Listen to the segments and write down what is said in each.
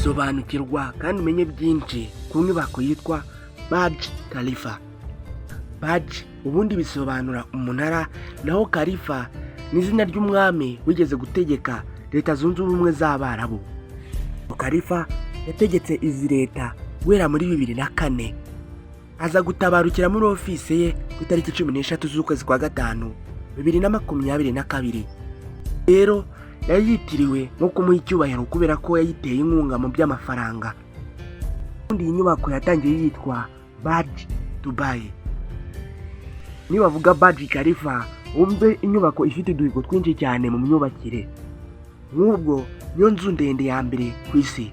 Sobanukirwa kandi umenye byinshi ku nyubako yitwa Burj Khalifa. Burj ubundi bisobanura umunara, naho Khalifa ni izina ry'umwami wigeze gutegeka Leta Zunze Ubumwe z'Abarabu. Khalifa yategetse izi leta guhera muri 2004, aza gutabarukira muri ofisi ye ku itariki 13 z'ukwezi kwa gatanu 2022. Rero yayitiriwe nko kumuha icyubahiro kubera ko yayiteye inkunga mu by'amafaranga. Ubundi iyi nyubako yatangiye yitwa Burj Dubai. Nibavuga Burj Khalifa, wumve inyubako ifite uduhigo twinshi cyane mu myubakire. Nk'ubwo niyo nzu ndende ya mbere ku isi,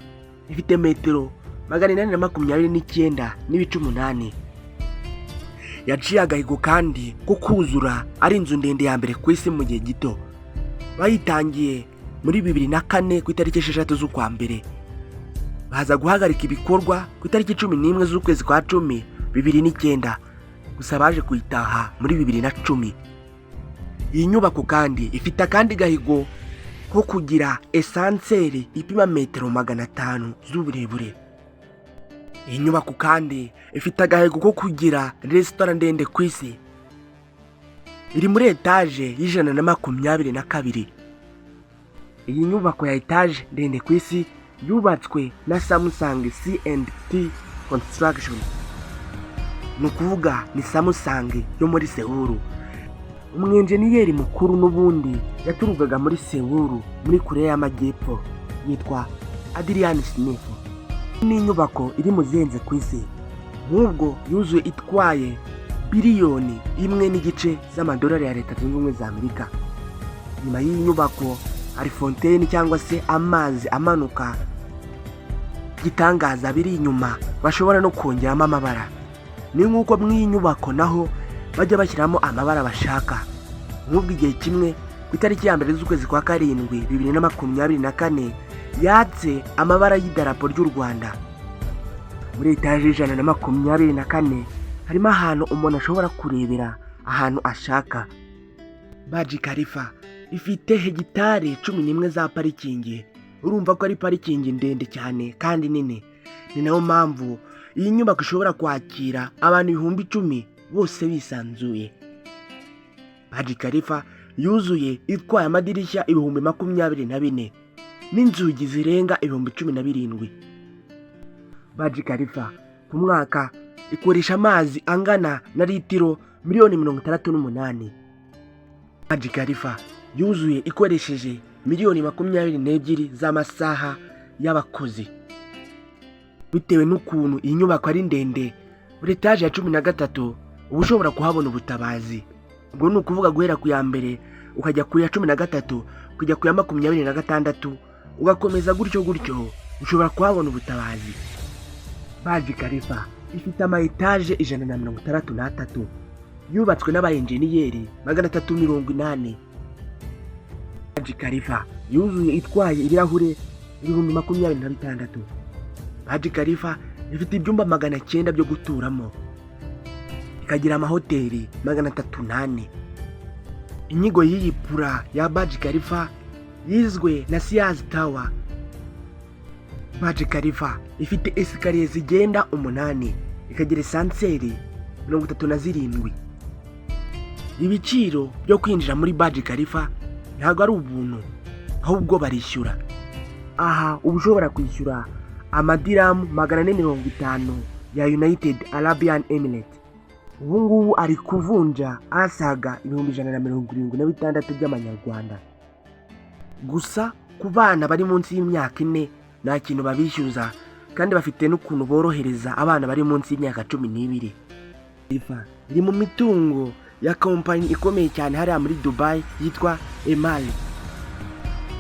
ifite metero 829.8. Yaciye agahigo kandi ko kuzura ari inzu ndende ya mbere ku isi mu gihe gito. Bayitangiye muri 2004 ku itariki 6 z'ukwa mbere, baza guhagarika ibikorwa ku itariki 11 z'ukwezi kwa cumi 2009, gusa baje kuyitaha muri 2010. Iyi nyubako kandi ifite akandi gahigo ko kugira ascenseur ipima metero 500 z'uburebure. Iyi nyubako kandi ifite agahigo ko kugira resitora ndende ku isi, iri muri etaje y'122. Iyi nyubako ya etaje ndende ku isi yubatswe na Samsung C&T Construction, ni ukuvuga ni Samsung yo muri Seoul. Umwenjeniyeri mukuru n'ubundi yaturukaga muri Seoul, muri Korea y'Amajyepfo, yitwa Adrian Smith. Ni inyubako iri mu zihenze ku isi, nk'ubwo yuzuye itwaye biliyoni 1.5 z'amadolari ya Leta Zunze Ubumwe za Amerika. Nyuma y'iyi nyubako hari fontaine cyangwa se amazi amanuka igitangaza biri inyuma, bashobora no kongeramo amabara. Ni nk'uko mu iyi nyubako naho bajya bashyiramo amabara bashaka. Nk'ubwo igihe kimwe ku itariki ya 1 z'ukwezi kwa karindwi 2024 yatse amabara y'idarapo ry'u Rwanda. Muri etaje y'124 harimo ahantu umuntu ashobora kurebera ahantu ashaka. Burj Khalifa ifite hegitari 11 za parikingi. Urumva ko ari parikingi ndende cyane kandi nini. Ni nayo mpamvu iyi nyubako ishobora kwakira abantu 10,000 bose bisanzuye. Burj Khalifa yuzuye itwaye amadirishya 24,000 n'inzugi zirenga 17,000. Burj Khalifa ku mwaka ikoresha amazi angana na litiro miliyoni 68. Burj Khalifa yuzuye ikoresheje miliyoni 22 z'amasaha y'abakozi. Bitewe n'ukuntu iyi nyubako ari ndende, buri etaje ya 13 uba ushobora kuhabona ubutabazi. Ubwo ni ukuvuga guhera ku ya mbere ukajya ku ya 13, ukajya ku ya 26, ugakomeza gutyo gutyo, ushobora kuhabona ubutabazi. Burj Khalifa ifite ama etaje 163, yubatswe n'abayenjeniyeri 380. Burj Khalifa yuzuye itwaye ibirahure 26,000. Burj Khalifa ifite ibyumba 900 byo guturamo, ikagira amahoteli 304. Inyigo y'iyi plan ya Burj Khalifa yizwe na Sears Tower. Burj Khalifa ifite escalier zigenda umunani, ikagira ascenseur 37. Ibiciro byo kwinjira muri Burj Khalifa ntabwo ari ubuntu, ahubwo barishyura. Aha uba ushobora kwishyura amadiramu 450 ya United Arabian Emirates. Ubu ngubu ari kuvunja asaga 176,000 by'amanyarwanda. Gusa ku bana bari munsi y'imyaka 4 nta kintu babishyuza, kandi bafite n'ukuntu borohereza abana bari munsi y'imyaka 12. Iri mu mitungo ya kompanyi ikomeye cyane hariya muri Dubai yitwa Emaar.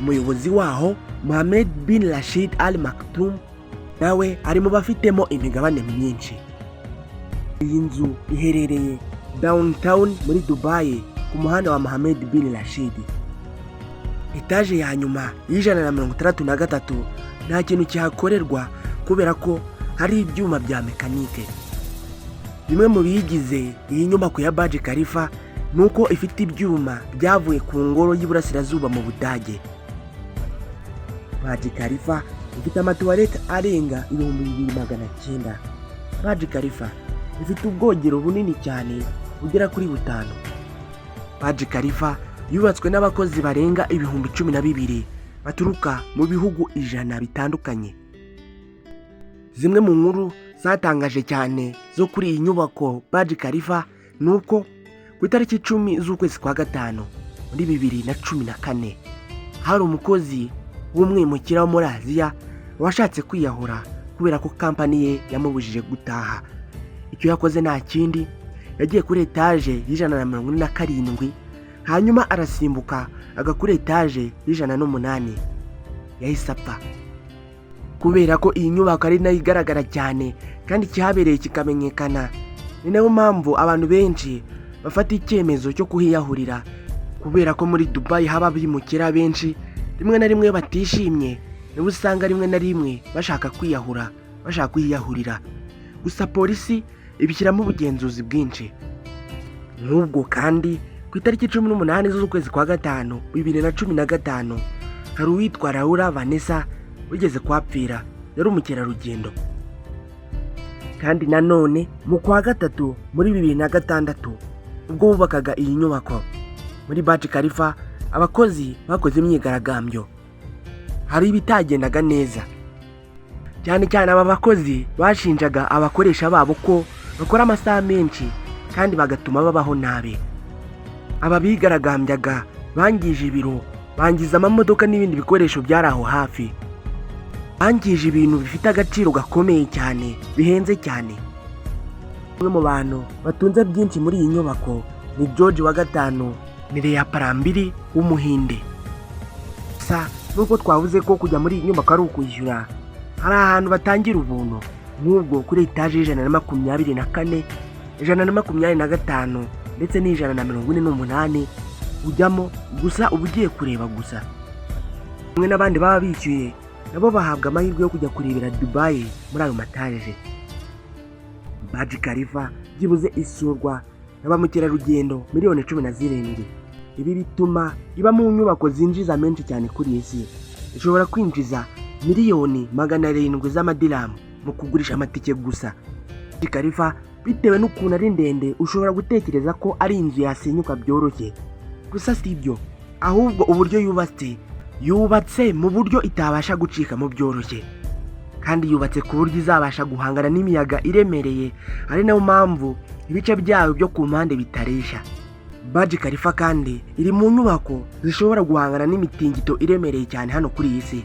Umuyobozi waho, Mohammed bin Rashid Al Maktoum, nawe ari mu bafitemo imigabane myinshi. Iyi nzu iherereye downtown muri Dubai, ku muhanda wa Mohammed bin Rashid. Etaje ya nyuma y'163 nta kintu kihakorerwa kubera ko hari ibyuma bya mekanike. Bimwe mu biyigize iyi nyubako ya Burj Khalifa ni uko ifite ibyuma byavuye ku ngoro y'Iburasirazuba mu Budage. Burj Khalifa Ifite amatuwarete arenga 2900. Burj Khalifa ifite ubwogero bunini cyane bugera kuri butanu. Burj Khalifa yubatswe n'abakozi barenga 12,000 baturuka mu bihugu 100 bitandukanye. Zimwe mu nkuru zatangaje cyane zo kuri iyi nyubako Burj Khalifa ni uko ku itariki 10 z'ukwezi kwa gatanu muri 2014 hari umukozi w'umwimukira wo muri Aziya washatse kwiyahura kubera ko kampani ye yamubujije gutaha. Icyo yakoze nta kindi, yagiye kuri etaje ya 147, hanyuma arasimbuka aga kuri etaje ya 108. Yahise apfa. Kubera ko iyi nyubako ari nayo igaragara cyane kandi ikihabereye kikamenyekana, ni nayo mpamvu abantu benshi bafata icyemezo cyo kuhiyahurira, kubera ko muri Dubai haba abimukira benshi. Rimwe na rimwe batishimye, nibo usanga rimwe na rimwe bashaka kwiyahura, bashaka kuhiyahurira. Gusa polisi ibishyiramo ubugenzuzi bwinshi. Nk'ubwo kandi, ku itariki 18 z'ukwezi kwa gatanu 2015 hari uwitwa Laura Vanessa wigeze kuhapfira, yari umukerarugendo. Kandi nanone mu kwa gatatu muri 2006, ubwo bubakaga iyi nyubako muri Burj Khalifa, abakozi bakoze imyigaragambyo. Hari ibitagendaga neza cyane cyane. Aba bakozi bashinjaga abakoresha babo ko bakora amasaha menshi kandi bagatuma babaho nabi. Aba bigaragambyaga bangije ibiro, bangiza amamodoka n'ibindi bikoresho byari aho hafi, bangije ibintu bifite agaciro gakomeye cyane, bihenze cyane. Umwe mu bantu batunze byinshi muri iyi nyubako ni George wa gatanu Nellaiyaparambil w'Umuhinde. Gusa nubwo twavuze ko kujya muri iyi nyubako ari ukwishyura, hari ahantu batangira ubuntu, nk'ubwo kuri etaje ya 124, 125 ndetse na 148. Ujyamo gusa uba ugiye kureba gusa. Hamwe n'abandi baba bishyuye, nabo bahabwa amahirwe yo kujya kurebera Dubai muri ayo mataje. Burj Khalifa byibuze isurwa na ba mukerarugendo miliyoni 17. Ibi bituma iba mu nyubako zinjiza menshi cyane kuri iyi si. Ishobora kwinjiza miliyoni 700 z'amadiramu mu kugurisha amatike gusa. Burj Khalifa, bitewe n'ukuntu ari ndende, ushobora gutekereza ko ari inzu yasenyuka byoroshye. Gusa si ibyo, ahubwo uburyo yubatse, yubatse mu buryo itabasha gucikamo byoroshye, kandi yubatse ku buryo izabasha guhangana n'imiyaga iremereye, ari nayo mpamvu ibice byayo byo ku mpande bitareshya. Burj Khalifa kandi iri mu nyubako zishobora guhangana n'imitingito iremereye cyane hano kuri iyi si.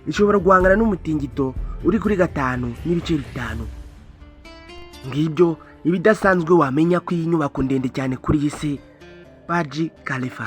Ishobora guhangana n'umutingito uri kuri 5.5. Ngibyo ibidasanzwe wamenya ko iyi nyubako ndende cyane kuri iyi si, Burj Khalifa.